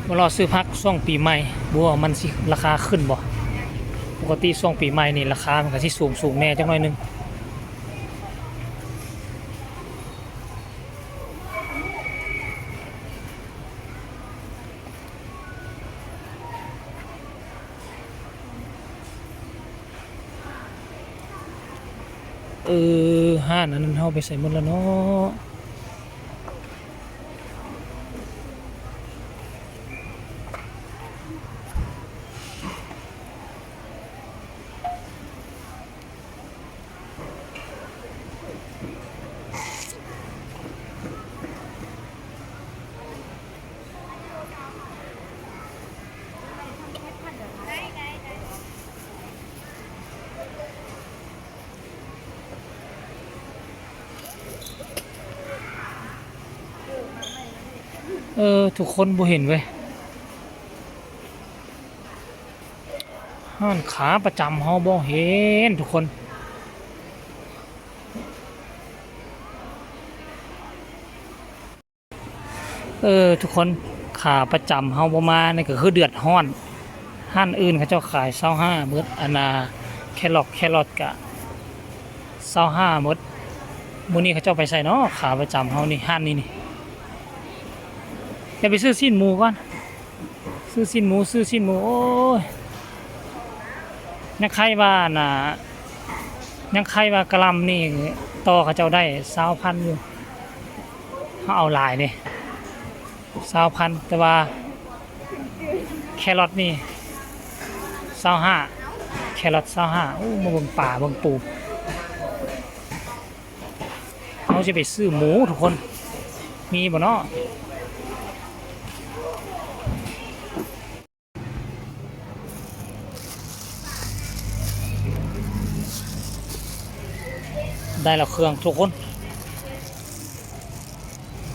ມາລໍຊື້ຜັກຊ່ວງປີໃໝ່ ບໍ່ວ່າມັນຊິລາຄາຂຶ້ນບໍ່. ປົກກະຕິຊ່ວງປີໃໝ່ນີ້ລາຄາມັນກະຊິສູງໆແດ່ຈັກໜ້ອຍໜຶ່ງ. ເອີ ຮ້ານອັນນັ້ນເຮົາໄປໃສໝົດລະເນາະ? ເອີ ທຸກຄົນບໍ່ເຫັນເວີຍ. ຮ້ານຂາປະຈຳເຮົາບໍ່ເຫັນທຸກຄົນ. ເອີ ທຸກຄົນ ຂາປະຈຳເຮົາບໍ່ມາ ນີ້ກໍຄືເດືອດຮ້ອນ. ຮ້ານອື່ນເຂົາເຈົ້າຂາຍຊາວຫ້າໝົດ ອັນນ່າ ແຄຣອດ ແຄຣອດກະຊາວຫ້າໝົດ. ມື້ນີ້ເຂົາເຈົ້າໄປໃສເນາະ ຂາປະຈຳເຮົານີ້ ຮ້ານນີ້ນີ້. ດຽວໄປຊື້ຊີ້ນໝູກ່ອນ. ຊື້ຊີ້ນໝູ ຊື້ຊີ້ນໝູ ໂອ້ຍ ຍັງໄຄວ່າອັນນ່າ ຍັງໄຄວ່າກະຫຼ່ຳນີ້ຕໍ່ເຂົາເຈົ້າໄດ້ຊາວພັນຢູ່ ເຮົາເອົາຫຼາຍເດ້ ຊາວພັນ ແຕ່ວ່າແຄຣອດນີ້ຊາວຫ້າ ແຄຣອດຊາວຫ້າ. ໂອ້ ມາເບິ່ງປາເບິ່ງປູ. ເຮົາຊິໄປຊື້ໝູທຸກຄົນ ມີບໍ່ເນາະ? ໄດ້ແລ້ວເຄື່ອງທຸກຄົນ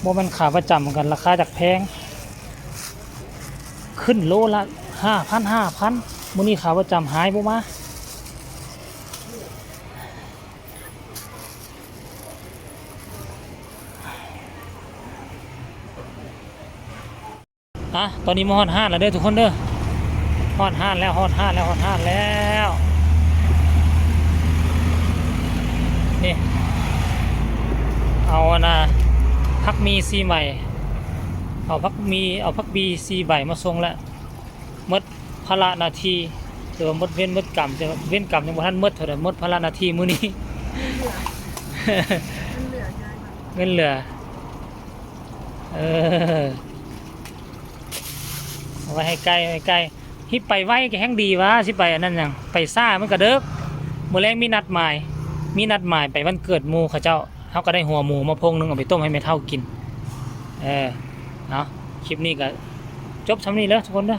ບໍ່ແມ່ນຂາປະຈຳກັນ ລາຄາຈັກແພງ ຂຶ້ນໂລລະຫ້າພັນ ຫ້າພັນ. ມື້ນີ້ຂາປະຈຳຫາຍບໍ່ມາ. ອ່ະ ຕອນນີ້ມາຮອດຮ້ານແລ້ວເດີທຸກຄົນເດີ ຮອດຮ້ານແລ້ວ ຮອດຮ້ານແລ້ວ ຮອດຮ້ານແລ້ວ. ນີ້ ເອົາອັນນ່າ ຜັກໝີ່ສີ່ໃບ ເອົາຜັກໝີ່ ເອົາຜັກບີ່ສີ່ໃບມາສົ່ງແລ້ວ ໝົດພາລະໜ້າທີ່ ຖືວ່າໝົດເວນໝົດກຳ ແຕ່ວ່າເວນກຳຍັງບໍ່ທັນໝົດເທົ່າໃດ ໝົດພາລະໜ້າທີ່ມື້ນີ້ ເງິນເຫຼືອ ເງິນເຫຼືອ. ເອີ ເອົາໄວ້ໃຫ້ໃກ້ ໄວ້ໃກ້ ຮີບໄປໄວກໍແຮ່ງດີຫວາ ຊິໄປອັນນັ້ນຫຍັງ ໄປຊ້າມັນກໍເດິກ. ມື້ແລງມີນັດໝາຍ ມີນັດໝາຍໄປວັນເກີດໝູ່ເຂົາເຈົ້າ ເຮົາກໍໄດ້ຫົວໝູມາໂພງໜຶ່ງ ເອົາໄປຕົ້ມໃຫ້ແມ່ເຖົ້າກິນ. ເອີ ເອົາ ຄລິບນີ້ກໍຈົບສ່ຳນີ້ເດີທຸກຄົນເດີ.